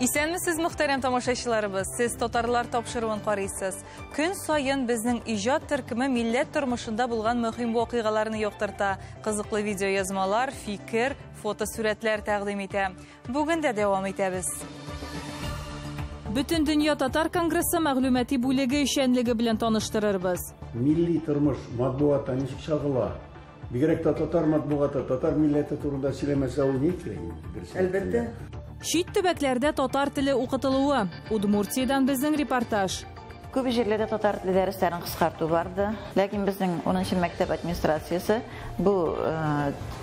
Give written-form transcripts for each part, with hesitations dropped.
Исәнмесез, мөхтәрәм тамашачыларыбыз. Сез татарлар тапшыруын карыйсыз. Көн саен безнең иҗат төркеме милләт тормышында булган мөһим вакыйгаларны яктырта. Кызыклы видеоязмалар, фикер, фотосурәтләр тәкъдим итә. Бүген дә дәвам итәбез. Бөтендөнья татар конгрессы мәгълүмати бүлеге эшчәнлеге белән таныштырырбыз. Милли тормыш матбугатта ничек чагыла? Бигрәк тә татар матбугаты, татар милләте турында сөйләмәсә, ул ни кирәк инде? Дөресен Әлбәттә. әйткәндә. Чит төбәкләрдә татар теле укытылуы. Удмуртиядән безнең репортаж. Күп җирләрдә татар теле дәресләрен кыскарту барды. Ләкин безнең 10 мәктәп администрациясе бу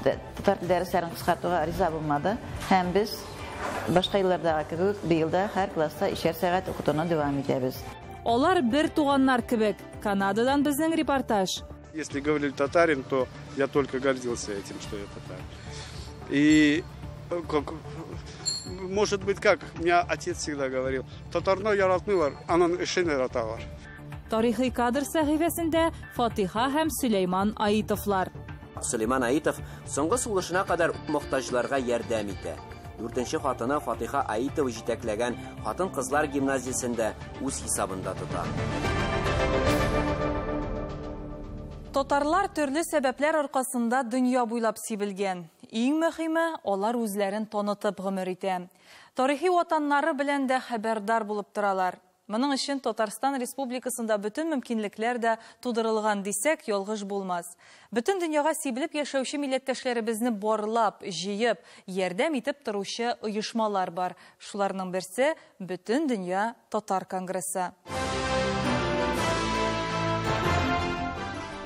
татар теле дәресләрен кыскартуга риза булмады. Һәм без башка еллардагы кебек быел да һәр класста 3 сәгать укытуны дәвам итәбез. Алар бер туганнар кебек. Канададан безнең репортаж. Если говорили татарин, то я только гордился этим, что я татарин. И как, может быть, как меня отец всегда говорил, татарны яратмыйлар, аның эшен яраталар. Тарихи кадр сәхифәсендә Фатиха һәм Сөләйман Аитовлар. Сөләйман Аитов соңгы сулышына кадәр мохтаҗларга ярдәм итә. Дүртенче хатыны Фатиха Аитова җитәкләгән хатын-кызлар гимназиясендә үз хисабында тота. Татарлар төрле сәбәпләр аркасында дөнья буйлап сибелгән. Иң мөһиме, алар үзләрен танытып гомер итә. Тарихи ватаннары белән дә хәбәрдар булып торалар. Моның өчен Татарстан Республикасында бөтен мөмкинлекләр дә тудырылган дисәк, ялгыш булмас. Бөтен дөньяга сибелеп яшәүче милләттәшләребезне барлап, җыеп, ярдәм итеп торучы оешмалар бар. Шуларның берсе Бөтен дөнья татар конгрессы.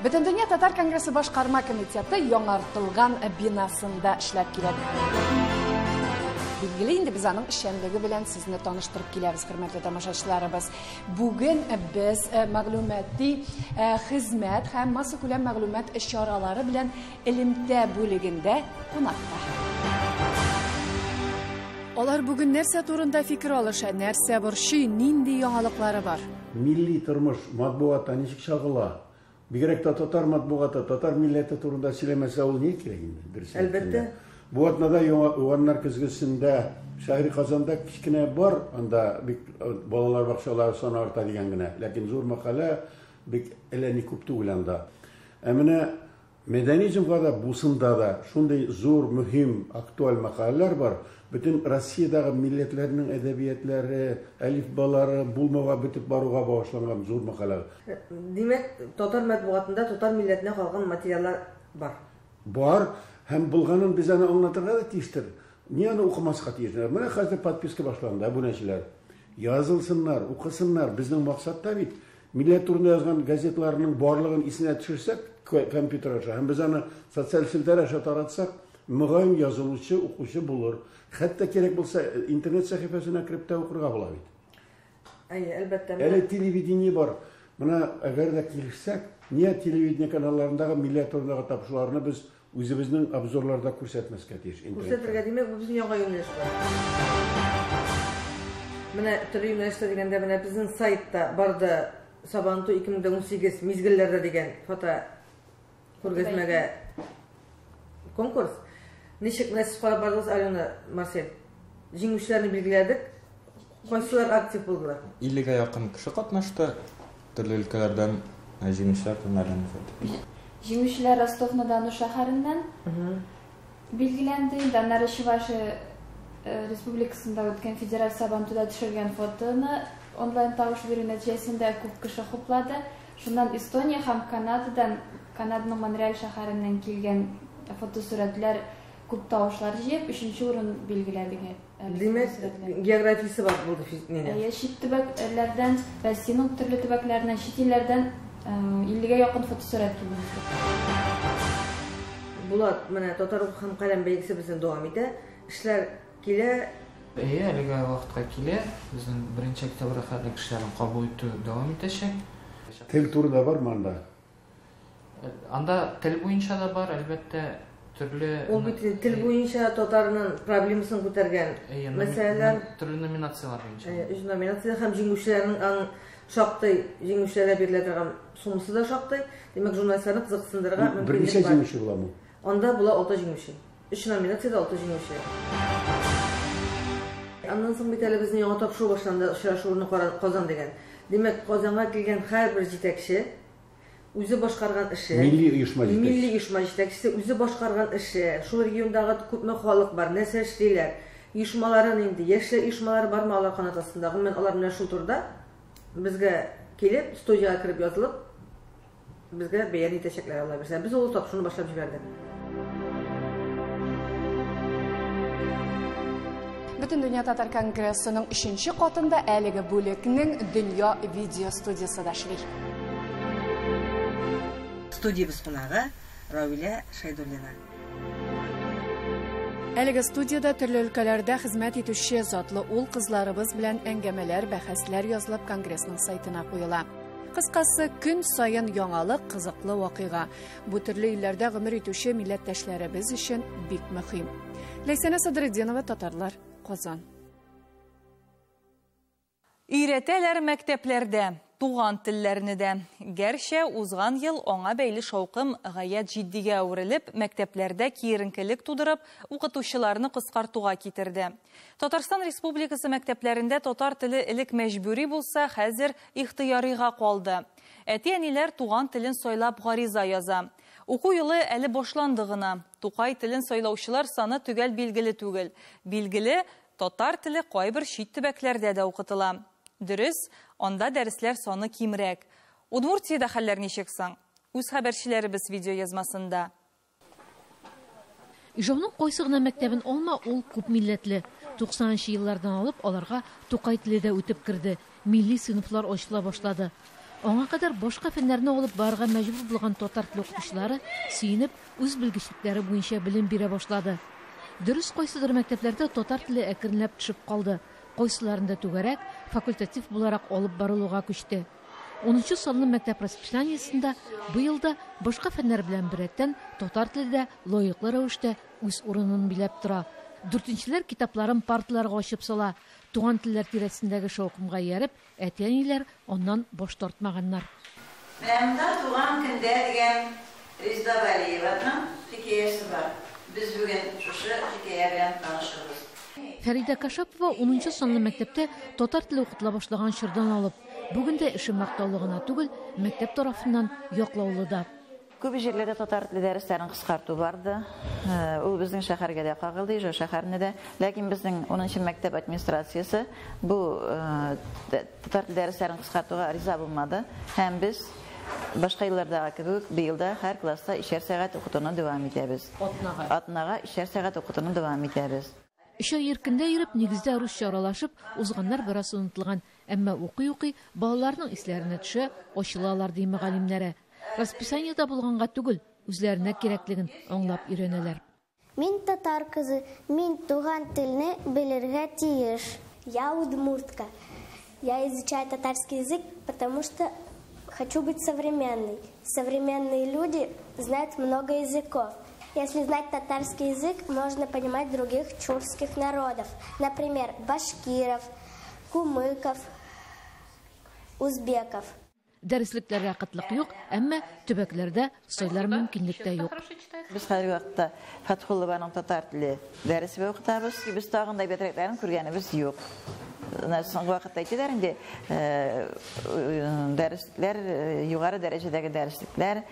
Бөтендөнья татар конгрессы башкарма комитеты яңартылган бинасында эшләп килә. Билгеле инде без аның эшчәнлеге белән сезне таныштырып киләбез, хөрмәтле тамашачыларыбыз. Бүген без мәгълүмати хезмәт һәм массакүләм мәгълүмат чаралары белән элемтә бүлегендә кунакта. Алар бүген нәрсә турында фикер алыша, нәрсә борчый, нинди яңалыклары бар? Милли тормыш матбугатта ничек чагыла? Бигрәк тә татар матбугаты, татар милләте турында сөйләмәсә, ул ни кирәк инде? Дөресен Әлбәттә. әйткәндә. Бу атнада яңа Уганнар көзгесендә Шәһри Казанда кечкенә бар, анда бик балалар бакчалары саны арта дигән генә. Ләкин зур мәкалә бик әллә ни күп түгел анда. Ә менә Мәдәни җомгада бусында да шундый зур, мөһим, актуаль мәкаләләр бар. Бөтен Россиядәге милләтләрнең әдәбиятләре, әлифбалары булмауга бетеп баруга багышланган зур мәкалә. Димәк, татар матбугатында татар милләтенә калган материаллар бар. Бар, һәм булганын без аны аңлатырга да тиештер. Ни аны укымаска тиеш? Менә хәзер подписка башланды, абунәчеләр. Язылсыннар, укысыннар. Безнең максат та бит милләт турында язган газетларның барлыгын исенә төшерсәк, компьютер аша, һәм без аны социаль челтәр аша таратсак, мөгаен язылучы, укучы булыр. Хәтта кирәк булса, интернет сәхифәсенә кереп тә укырга була бит. Әйе, әлбәттә. Әле телевидение бар. Менә әгәр дә килешсәк, нигә телевидение каналларындагы милләт турындагы тапшыруларны без үзебезнең обзорларда күрсәтмәскә тиеш интернетта? Күрсәтергә, димәк, бу безнең яңа юнәлеш бар. Менә төрле юнәлештә дигәндә, менә безнең сайтта барды Сабантуй 2018 мизгелләрдә дигән фото күргәзмәгә конкурс. Ничек менә сез карап бардыгыз, Алена, Марсель? Җиңүчеләрне билгеләдек. Кайсылар актив булдылар? 50-гә якын кеше катнашты. Төрле өлкәләрдән җиңүчеләр кемнәрдән булды? Җиңүчеләр Ростов-на-Дону шәһәреннән билгеләнде. Инде аннары Чувашия республикасында үткән федераль Сабантуйда төшергән фотоны онлайн тавыш бирү нәтиҗәсендә күп кеше хуплады. Шуннан Эстония һәм Канададан, Канаданың Монреаль шәһәреннән килгән фотосурәтләр күп тавышлар җыеп, өченче урын билгеләдек. Димәк, географиясе бар булды нинең. Әйе, чит төбәкләрдән, Россиянең төрле төбәкләреннән, чит илләрдән 50-гә якын фотосурәт килде. Булат, менә татар уку һәм каләм бәйгесе безнең дәвам итә. Эшләр килә. Әйе, әлеге вакытка килә. Безнең 1 октябрьгә хәтле кешеләрне кабул итү дәвам итәчәк. Тел турында бармы анда? Анда тел буенча да бар, әлбәттә, төрле Ул бит тел буенча татарның проблемасын күтәргән мәсьәләләр. Төрле номинацияләр буенча. Өч номинация һәм җиңүчеләрнең аның шактый җиңүчеләргә бирелә торган суммасы да шактый. Димәк, журналистларны кызыксындырырга мөмкинлек бар. Берничә җиңүче буламы? Анда була 6 җиңүче. 3 номинациядә 6 җиңүче. Аннан соң бит әле безнең яңа тапшыру башланды, очрашу урыны Казан дигән. Димәк, Казанга килгән һәрбер җитәкче үзе башкарган эше, милли оешма җитәкчесе, милли оешма җитәкчесе үзе башкарган эше, шул региондагы күпме халык бар, нәрсә эшлиләр, оешмалары нинди, яшьләр оешмалары бармы алар канат астында, гомумән, алар менә шул турыда безгә килеп, студиягә кереп язылып, безгә бәян итәчәкләр, Алла бирсә. Без ул тапшыруны башлап җибәрдек. Бөтендөнья татар конгрессының 3нче катында әлеге бүлекнең Дөнья видео студиясе дә эшли. Студиябез кунагы Равилә Шәйдуллина. Әлеге студияда төрле өлкәләрдә хезмәт итүче затлы ул кызларыбыз белән әңгәмәләр, бәхәсләр язылып конгрессның сайтына куела. Кыскасы, көн саен яңалык, кызыклы вакыйга. Бу төрле илләрдә гомер итүче милләттәшләребез өчен бик мөһим. Ләйсәнә Садретдинова, Татарлар, Казан. Өйрәтәләр мәктәпләрдә туган телләрне дә. Гәрчә узган ел аңа бәйле шаукым гаять җитдигә әверелеп, мәктәпләрдә киеренкелек тудырып, укытучыларны кыскартуга китерде. Татарстан Республикасы мәктәпләрендә татар теле элек мәҗбүри булса, хәзер ихтыярига калды. Әти-әниләр туган телен сайлап гариза яза. Уку елы әле башланды гына. Тукай телен сайлаучылар саны төгәл билгеле түгел. Билгеле, татар теле кайбер чит төбәкләрдә дә укытыла. Дөрес, анда дәресләр саны кимрәк. Удмуртиядә хәлләр ничек соң? Үз хәбәрчеләребез видео язмасында. Ижауның кайсы гына мәктәбен алма, ул күп милләтле. 90нчы еллардан алып аларга Тукай теле дә үтеп керде. Милли сыйныфлар ачыла башлады. Аңа кадәр башка фәннәрне алып барырга мәҗбүр булган татар теле укытучылары сөенеп, үз белгечлекләре буенча белем бирә башлады. Дөрес, кайсыдыр мәктәпләрдә татар теле әкренләп төшеп калды. Кайсыларында түгәрәк, факультатив буларак алып барылуга күчте. 10нчы санлы мәктәп расписаниесендә быел да башка фәннәр белән беррәттән татар теле дә лаеклы рәвештә үз урынын биләп тора. Дүртенчеләр китапларын парталарга ачып сала. Туган телләр тирәсендәге шаукымга ияреп, әти-әниләр аннан баш тартмаганнар. Менә монда туган көндә дигән Резеда Вәлиеваның хикәясе бар. Без бүген шушы хикәя белән танышырбыз. Фәридә Кашапова 10нчы санлы мәктәптә татар теле укытыла башлаган чордан алып, бүген дә эше мактаулы гына түгел, мәктәп тарафыннан яклаулы да. Күп җирләрдә татар теле дәресләрен кыскарту барды. Ул безнең шәһәргә дә кагылды, Ижау шәһәренә дә. Ләкин безнең 10нчы мәктәп администрациясе бу татар теле дәресләрен кыскартуга риза булмады. Һәм без башка еллардагы кебек быел да һәр класста 3 сәгать укытуны дәвам итәбез. Атнага. Атнага 3 сәгать укытуны дәвам итәбез. Өч ай иркендә йөреп, нигездә русча аралашып, узганнар бераз онытылган. Әмма укый-укый балаларның исләренә төшә, ачылалар, ди мөгаллимнәре. Расписаниедә булганга түгел, үзләренә кирәклеген аңлап өйрәнәләр. Мин татар кызы, мин туган телне белергә тиеш. Я удмуртка. Я изучаю татарский язык, потому что хочу быть современной. Современные люди знают много языков. Если знать татарский язык, можно понимать других тюркских народов. Например, башкиров, кумыков, узбеков. Дәреслекләргә кытлык юк, әмма төбәкләрдә сайлар мөмкинлек тә юк. Без хәзерге вакытта Фәтхуллованың татар теле дәресе укытабыз. Без тагын да әйбәтрәкләрен күргәнебез юк. Соңгы вакытта әйтәләр инде, дәресләр, югары дәрәҗәдәге дәреслекләр,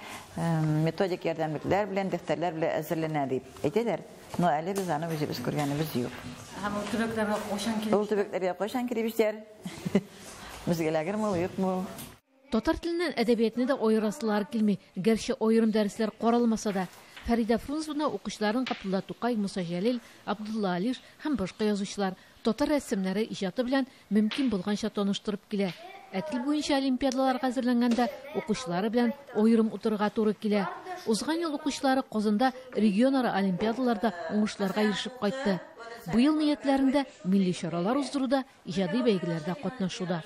методик ярдәмлекләр белән, дәфтәрләр белән әзерләнә дип әйтәләр. Но әле без аны үзебез күргәнебез юк. Һәм ул төбәкләргә кайчан килеп? Ул төбәкләргә кайчан килеп җитәр? Безгә эләгерме ул, юкмы ул? Татар теленнән әдәбиятны да аерасылар килми, гәрчә аерым дәресләр каралмаса да. Фәридә Фрунзовна укучыларын Габдулла Тукай, Муса Җәлил, Абдулла Алиш һәм башка язучылар, татар рәссамнары иҗаты белән мөмкин булганча таныштырып килә. Ә тел буенча олимпиадаларга әзерләнгәндә укучылары белән аерым утырырга туры килә. Узган ел укучылары Казанда регионара олимпиадаларда уңышларга ирешеп кайтты. Быел ниятләрендә милли чаралар уздыруда, иҗади бәйгеләрдә катнашуда.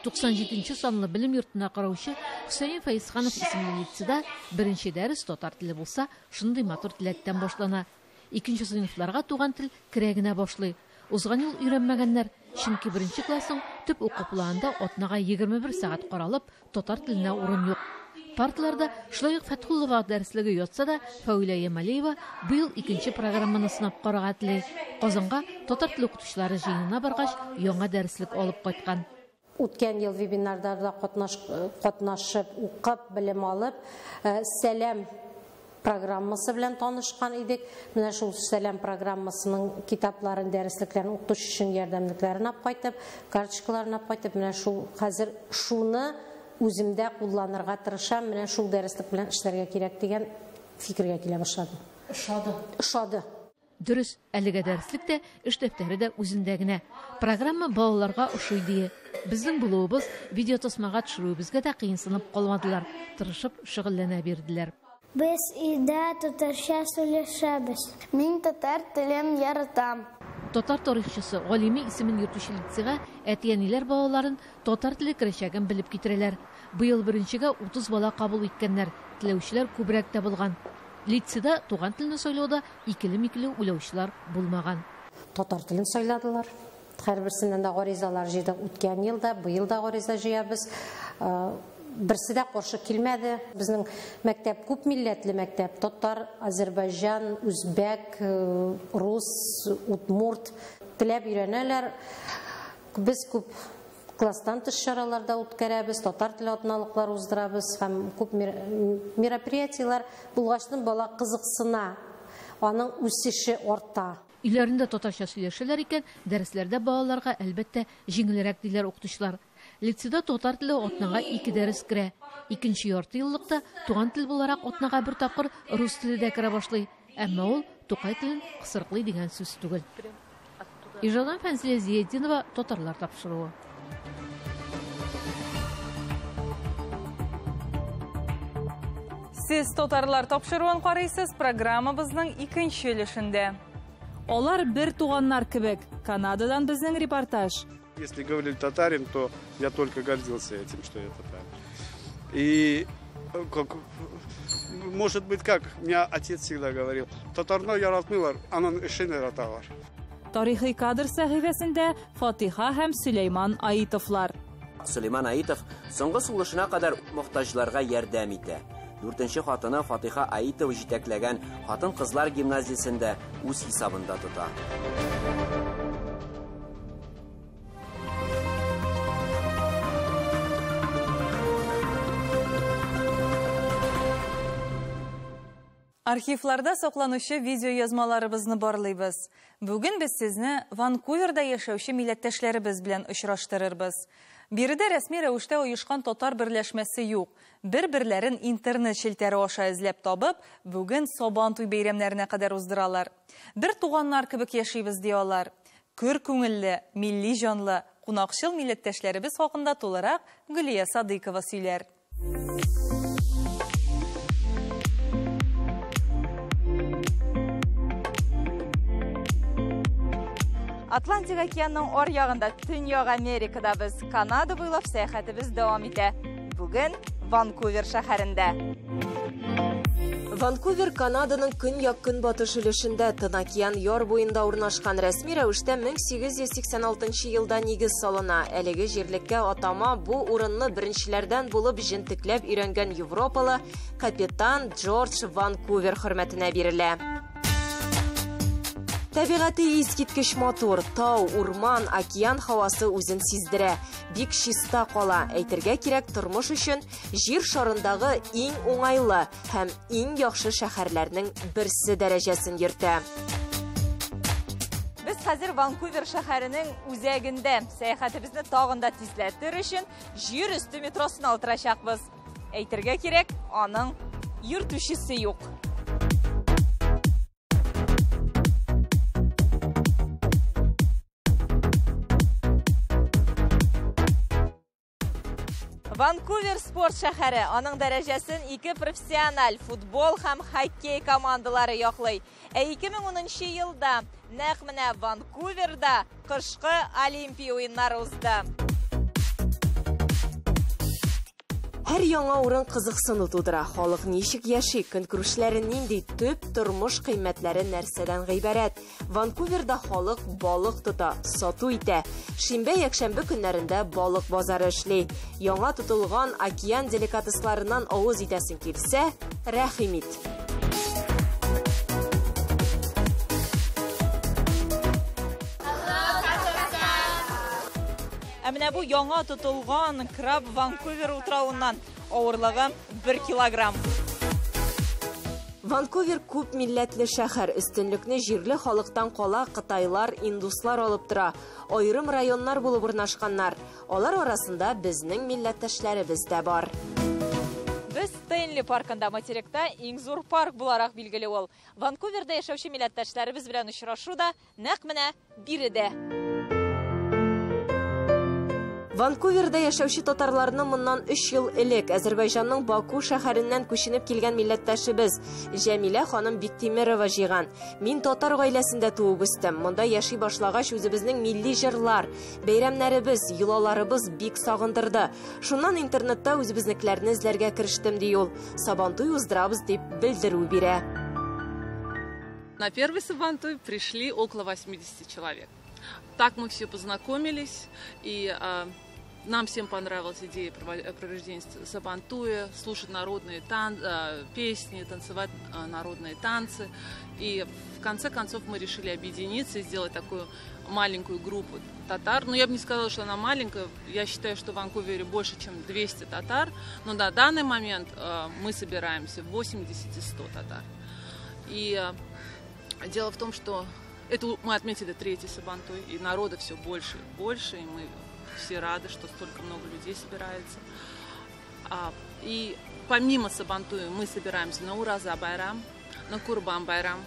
97нче санлы белем йортына караучы Хөсәен Фәйзханов исемле лицейда беренче дәрес татар теле булса, шундый матур теләктән башлана. Икенче сыйныфларга туган тел керә генә башлый. Узган ел өйрәнмәгәннәр, чөнки беренче классның төп уку планында атнага 21 сәгать каралып, татар теленә урын юк. Парталарда шулай ук Фәтхуллова дәреслеге ятса да, Фәүилә Ямалиева быел икенче программаны сынап карарга тели. Казанга татар теле укытучылары җыенына баргач, яңа дәреслек алып кайткан. Үткән ел вебинарларда катнашып, укып, белем алып, Сәлам программасы белән танышкан идек. Менә шул Сәлам программасының китапларын, дәреслекләрен, укытучы өчен ярдәмлекләрен алып кайтып, карточкаларын алып кайтып, менә шул хәзер шуны үземдә кулланырга тырышам, менә шул дәреслек белән эшләргә кирәк дигән фикергә килә башладым. Ошады. Ошады. Дөрес, әлегә дәреслек тә, эш дәфтәре дә үзендә генә. Программа балаларга ошый дие. Безнең булуыбыз, видеотасмага төшерүебезгә дә кыенсынып калмадылар, тырышып шөгыльләнә бирделәр. Без өйдә татарча сөйләшәбез. Мин татар телен яратам. Татар тарихчысы, галиме исемен йөртүче лицейга әти-әниләр балаларын татар теле керәчәген белеп китерәләр. Быел беренчегә 30 бала кабул иткәннәр, теләүчеләр күбрәк тә булган. Лицейда туган телне сайлауда икеле-микеле уйлаучылар булмаган. Татар телен сайладылар. Һәрберсеннән дә гаризалар җыйдык үткән елда, быел да гариза җыябыз. Берсе дә каршы килмәде. Безнең мәктәп күп милләтле мәктәп. Татар, азербайҗан, үзбәк, рус, удмурт теләп өйрәнәләр. Без күп класстан тыш чараларда үткәрәбез, татар теле атналыклар уздырабыз һәм күп мероприятиеләр булгачтын бала кызыксына, аның үсеше арта. Өйләрендә татарча сөйләшәләр икән, дәресләрдә балаларга әлбәттә җиңелрәк диләр укытучылар. Лицейда татар теле атнага 2 дәрес керә. Икенче ярты еллыкта туган тел буларак атнага бер тапкыр рус теле дә керә башлый. Әмма ул Тукай телен кысрыклый дигән сүз түгел. Ижаудан Фәнзилә Зиятдинова, Татарлар тапшыруы. Сез Татарлар тапшыруын карыйсыз программабызның икенче өлешендә. Алар бер туганнар кебек. Канададан безнең репортаж. Если говорили татарин, то я только гордился этим, что я татарин. И как, может быть, как меня отец всегда говорил, татарны яратмыйлар, анан эшен яраталар. Тарихи кадр сәхифәсендә Фатиха һәм Сөләйман Аитовлар. Сөләйман Аитов соңгы сулышына кадәр мохтаҗларга ярдәм итә. Дүртенче хатыны Фатиха Аитова җитәкләгән хатын-кызлар гимназиясендә үз хисабында тота. Архивларда сакланучы видеоязмаларыбызны барлыйбыз. Бүген без сезне Ванкуверда яшәүче милләттәшләребез белән очраштырырбыз. Биредә рәсми рәвештә оешкан татар берләшмәсе юк. Бер-берләрен интернет челтәре аша эзләп табып, бүген Сабантуй бәйрәмнәренә кадәр уздыралар. Бер туганнар кебек яшибез ди алар. Көр күңелле, милли җанлы, кунакчыл милләттәшләребез хакында тулырак Гөлия Садыйкова сөйләр. Атлантик океанның ар ягында Төньяк Америкада без Канада буйлап сәяхәтебез дәвам итә. Бүген Ванкувер шәһәрендә. Ванкувер Канаданың көньяк-көнбатыш өлешендә Тын океан яр буенда урнашкан рәсми рәвештә 1886 елда нигез салына. Әлеге җирлеккә атама бу урынны беренчеләрдән булып җентекләп өйрәнгән европалы капитан Джордж Ванкувер хөрмәтенә бирелә. Табигате искиткеч матур, тау, урман, океан һавасы үзен сиздерә. Бик чиста кала. Әйтергә кирәк, тормыш өчен җир шарындагы иң уңайлы һәм иң яхшы шәһәрләрнең берсе дәрәҗәсен йөртә. Без хәзер Ванкувер шәһәренең үзәгендә. Сәяхәтебезне тагын да тизләтер өчен җир өсте метросына утырачакбыз. Әйтергә кирәк, аның йөртүчесе юк. Ванкувер спорт шәһәре. Аның дәрәҗәсен ике профессиональ футбол һәм хоккей командалары яклый. Ә 2010 елда нәкъ менә Ванкуверда кышкы Олимпия уеннары узды. Һәр яңа урын кызыксыну тудыра. Халык ничек яши, көнкүрешләре нинди, төп тормыш кыйммәтләре нәрсәдән гыйбарәт. Ванкуверда халык балык тота, сату итә. Шимбә, якшәмбе көннәрендә балык базары эшли. Яңа тотылган океан деликатесларыннан авыз итәсең килсә, рәхим ит. Ә менә бу яңа тотылган краб Ванкувер утравыннан, авырлыгы 1 килограмм. Ванкувер күп милләтле шәһәр. Өстенлекне җирле халыктан кала кытайлар, индуслар алып тора. Аерым районнар булып урнашканнар. Алар арасында безнең милләттәшләребез дә бар. Без Стэнли паркында, материкта иң зур парк буларак билгеле ул. Ванкуверда яшәүче милләттәшләребез белән очрашу да нәкъ менә биредә. Ванкуверда яшәүче татарларны моннан 3 ел элек Әзербайҗанның Баку шәһәреннән күченеп килгән милләттәшебез Җәмилә ханым Биктимерова җыйган. Мин татар гаиләсендә туып үстем. Монда яши башлагач үзебезнең милли җырлар, бәйрәмнәребез, йолаларыбыз бик сагындырды. Шуннан интернетта үзебезнекеләрне эзләргә керештем, ди ул. Сабантуй уздырабыз дип белдерү бирә. На первый Сабантуй пришли около 80 человек. Так мы все познакомились, и нам всем понравилась идея проведения Сабантуя, слушать народные песни, танцевать народные танцы. И в конце концов мы решили объединиться и сделать такую маленькую группу татар. Но я бы не сказала, что она маленькая. Я считаю, что в Ванкувере больше, чем 200 татар. Но на данный момент мы собираемся 80 и 100 татар. И дело в том, что это мы отметили третий Сабантуй, и народа все больше и больше, и мы все рады, что столько много людей собирается. И помимо Сабантуя мы собираемся на Ураза Байрам, на Курбан Байрам.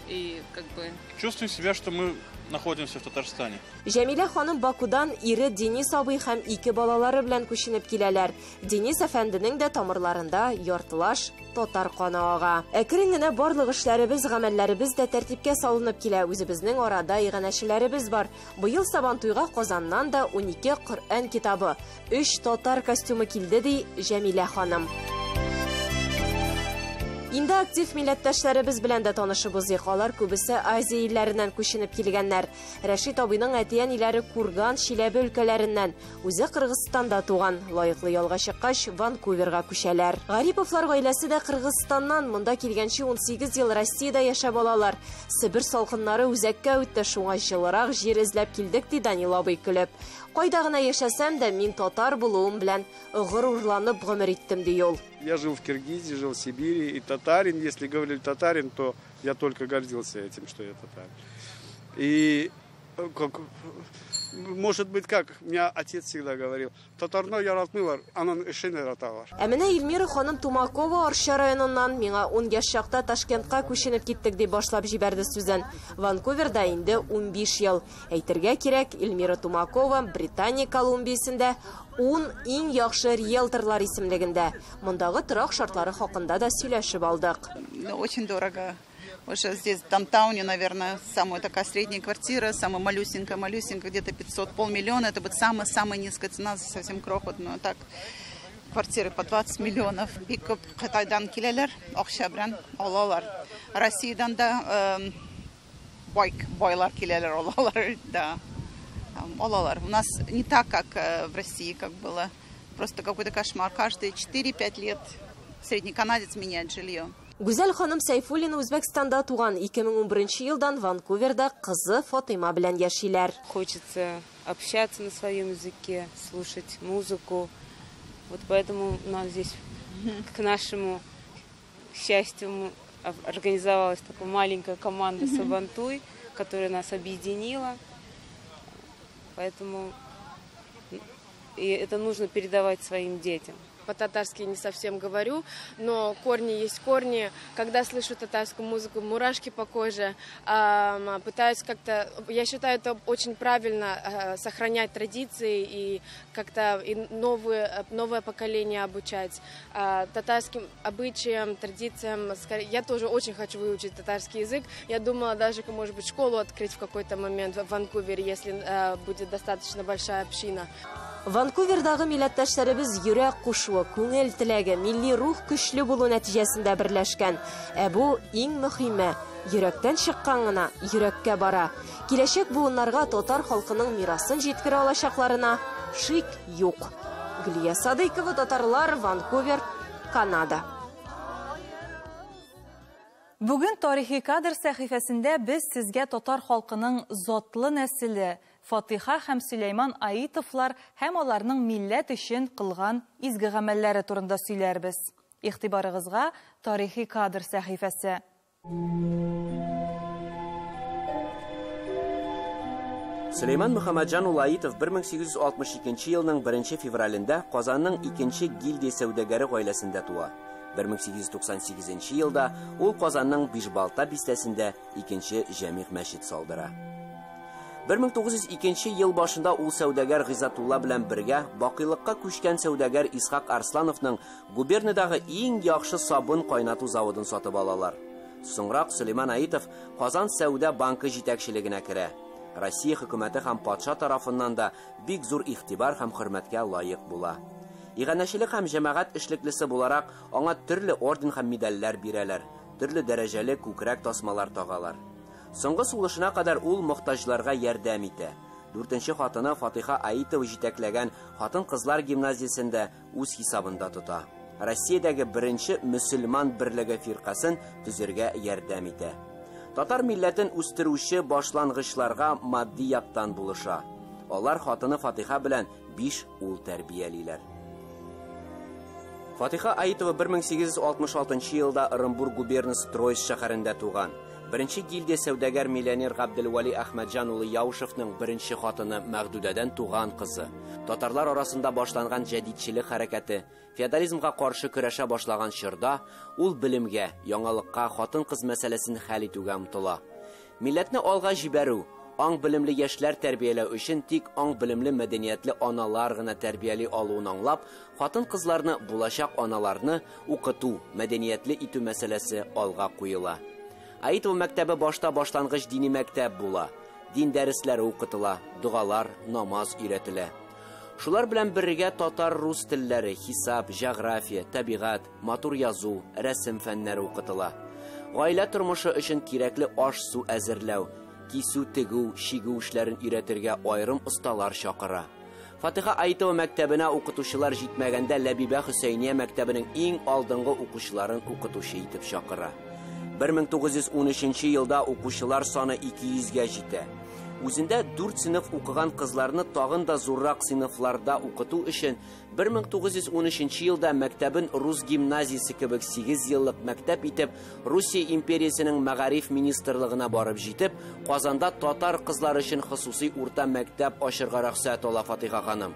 И как бы... Чувствуем себя, что мы находимся в Татарстане. Җәмилә ханым Бакудан ире Денис абый һәм ике балалары белән күченеп киләләр. Денис әфәнденең дә тамырларында яртылаш татар каны ага. Әкрен генә барлык эшләребез, гамәлләребез дә тәртипкә салынып килә. Үзебезнең арада иганәчеләребез бар. Быел Сабантуйга Казаннан да 12 Коръән китабы, 3 татар костюмы килде, ди Җәмилә ханым. Инде актив милләттәшләребез белән дә танышып узыйк. Алар күбесе Азия илләреннән күченеп килгәннәр. Рәшит абыйның әти-әниләре Курган, Чиләбе өлкәләреннән. Үзе Кыргызстанда туган. Лаеклы ялга чыккач Ванкуверга күчәләр. Гариповлар гаиләсе дә Кыргызстаннан. Монда килгәнче 18 ел Россиядә яшәп алалар. Себер салкыннары үзәккә үтте, шуңа җылырак җир эзләп килдек, ди Данил абый көлеп. Кайда гына яшәсәм дә, мин татар булуым белән горурланып гомер иттем, ди ул. Я жил в Киргизии, жил в Сибири, и татарин, если говорили татарин, то я только гордился этим, что я татарин. И, как, может быть, как меня отец всегда говорил, татарны яратмыйлар, аның эшен яраталар. Ә менә Эльмира ханым Тумакова Арча районыннан. Миңа 10 яшь чакта Ташкентка күченеп киттек, дип башлап җибәрде сүзен. Ванкуверда инде 15 ел. Әйтергә кирәк, Эльмира Тумакова Британия Колумбиясендә 10 иң яхшы риэлторлар исемлегендә. Мондагы торак шартлары хакында да сөйләшеп алдык. Очень дорого. Уже здесь, в даунтауне, наверное, самая такая средняя квартира, самая малюсенькая-малюсенькая, где-то 500, 500 000, это будет самая-самая низкая цена, совсем крохотную. Так, квартиры по 20 миллионов. Бик күп Кытайдан киләләр, акча белән алалар. Россиядән дә бай, байлар киләләр, алалар, да. Алалар. У нас не так, как в России, как было. Просто какой-то кошмар. Каждые 4-5 лет средний канадец меняет жилье. Гүзәл ханым Сәйфуллина Үзбәкстанда туган. 2011 елдан Ванкуверда кызы Фатыйма белән яшиләр. Хочется общаться на своем языке, слушать музыку. Вот поэтому нам здесь, к нашему счастью, организовалась такая маленькая команда Сабантуй, которая нас объединила. Поэтому и это нужно передавать своим детям. По-татарски не совсем говорю, но корни есть корни. Когда слышу татарскую музыку, мурашки по коже. Пытаюсь как-то, я считаю, это очень правильно сохранять традиции и как-то и новое поколение обучать татарским обычаям, традициям. Я тоже очень хочу выучить татарский язык. Я думала даже, может быть, школу открыть в какой-то момент в Ванкувере, если будет достаточно большая община. Ванкувердагы милләттәшләребез йөрәк кушуы, күңел теләге, милли рух көчле булу нәтиҗәсендә берләшкән. Ә бу иң мөһиме. Йөрәктән чыккан гына йөрәккә бара. Киләчәк буыннарга татар халкының мирасын җиткерә алачакларына шик юк. Гөлия Садыйкова, Татарлар, Ванкувер, Канада. Бүген тарихи кадр сәхифәсендә без сезгә татар халкының затлы нәселе Фатыйха һәм Сөләйман Аитовлар һәм аларның милләт өчен кылган изге гамәлләре турында сөйләрбез. Игътибарыгызга тарихи кадр сәхифәсе. Сөләйман Мөхәммәтҗан улы Аитов 1862 елның 1 февралендә Казанның икенче гильдия сәүдәгәре гаиләсендә туа. 1898 елда ул Казанның Бишбалта бистәсендә икенче җәмигъ мәчет салдыра. 1902 ел башында ул сәүдәгәр Гыйззәтулла белән бергә бакыйлыкка күчкән сәүдәгәр Исхак Арслановның губернадагы иң яхшы сабын кайнату заводын сатып алалар. Соңрак Сөләйман Аитов Казан сәүдә банкы җитәкчелегенә керә. Россия хөкүмәте һәм патша тарафыннан да бик зур игътибар һәм хөрмәткә лаек була. Иганәчелек һәм җәмәгать эшлеклесе буларак аңа төрле орден һәм медальләр бирәләр, төрле дәрәҗәле күкрәк тасмалар тагалар. Соңгы сулышына кадәр ул мохтаҗларга ярдәм итә. Дүртенче хатыны Фатыйха Аитова җитәкләгән хатын-кызлар гимназиясендә үз хисабында тота. Россиядәге беренче мөселман берлеге фиркасын төзергә ярдәм итә. Татар милләтен үстерүче башлангычларга матди яктан булыша. Алар хатыны Фатыйха белән 5 ул тәрбиялиләр. Фатыйха Аитова 1866 елда Ырынбур губернасы Троицк шәһәрендә туган. Беренче гильдия сәүдәгәр миллионер Габделвали Әхмәтҗан улы Яушевның беренче хатыны Мәгъдүдәдән туган кызы. Татарлар арасында башланган җәдитчелек хәрәкәте, феодализмга каршы көрәшә башлаган чорда ул белемгә, яңалыкка, хатын-кыз мәсьәләсен хәл итүгә омтыла. Милләтне алга җибәрү, аң белемле яшьләр тәрбияләү өчен тик аң белемле мәдәниятле аналар гына тәрбияли алуын аңлап, хатын-кызларны, булачак аналарны укыту, мәдәниятле итү мәсьәләсе алга куела. Аитова мәктәбе башта башлангыч дини мәктәп була. Дин дәресләре укытыла, догалар, намаз өйрәтелә. Шулар белән бергә татар, рус телләре, хисап, җәгърафия, табигать, матур язу, рәсем фәннәре укытыла. Гаилә тормышы өчен кирәкле аш-су әзерләү, кисү, тегү, чигү эшләрен өйрәтергә аерым осталар чакыра. Фатыйха Аитова мәктәбенә укытучылар җитмәгәндә Ләбибә Хөсәйния мәктәбенең иң алдынгы укучыларын укытучы итеп чакыра. 1913 елда укучылар саны 200гә җитә. Үзендә 4 сыйныф укыган кызларны тагын да зуррак сыйныфларда укыту өчен 1913 елда мәктәбен рус гимназиясе кебек 8 еллык мәктәп итеп Русия империясенең мәгариф министрлыгына барып җитеп, Казанда татар кызлары өчен хосусый урта мәктәп ачырга рөхсәт ала Фатыйха ханым.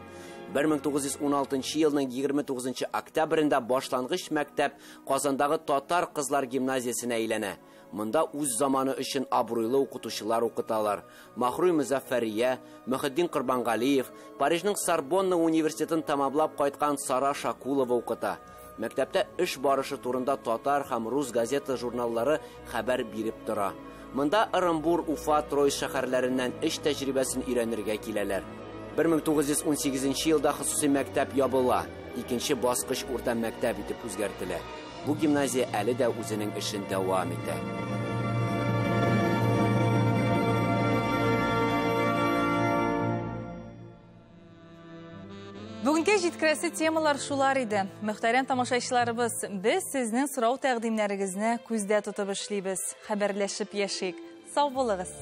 1916 елның 29 октябрендә башлангыч мәктәп Казандагы татар кызлар гимназиясенә әйләнә. Монда үз заманы өчен абруйлы укытучылар укыталар. Махруй Мөзәффәрия, Мөхетдин Корбангалиев, Парижның Сорбонна университетын тәмамлап кайткан Сара Шакулова укыта. Мәктәптә эш барышы турында татар һәм рус газета журналлары хәбәр биреп тора. Монда Ырынбур, Уфа, Троицк шәһәрләреннән эш тәҗрибәсен өйрәнергә киләләр. 1918 елда хосусый мәктәп ябыла. Икенче баскыч урта мәктәп итеп үзгәртелә. Бу гимназия әле дә үзенең эшен дәвам итә. Бүгенге җиткерәсе темалар шулар иде. Мөхтәрәм тамашачыларыбыз, без сезнең сорау тәкъдимнәрегезне күздә тотып эшлибез. Хәбәрләшеп яшик. Сау булыгыз.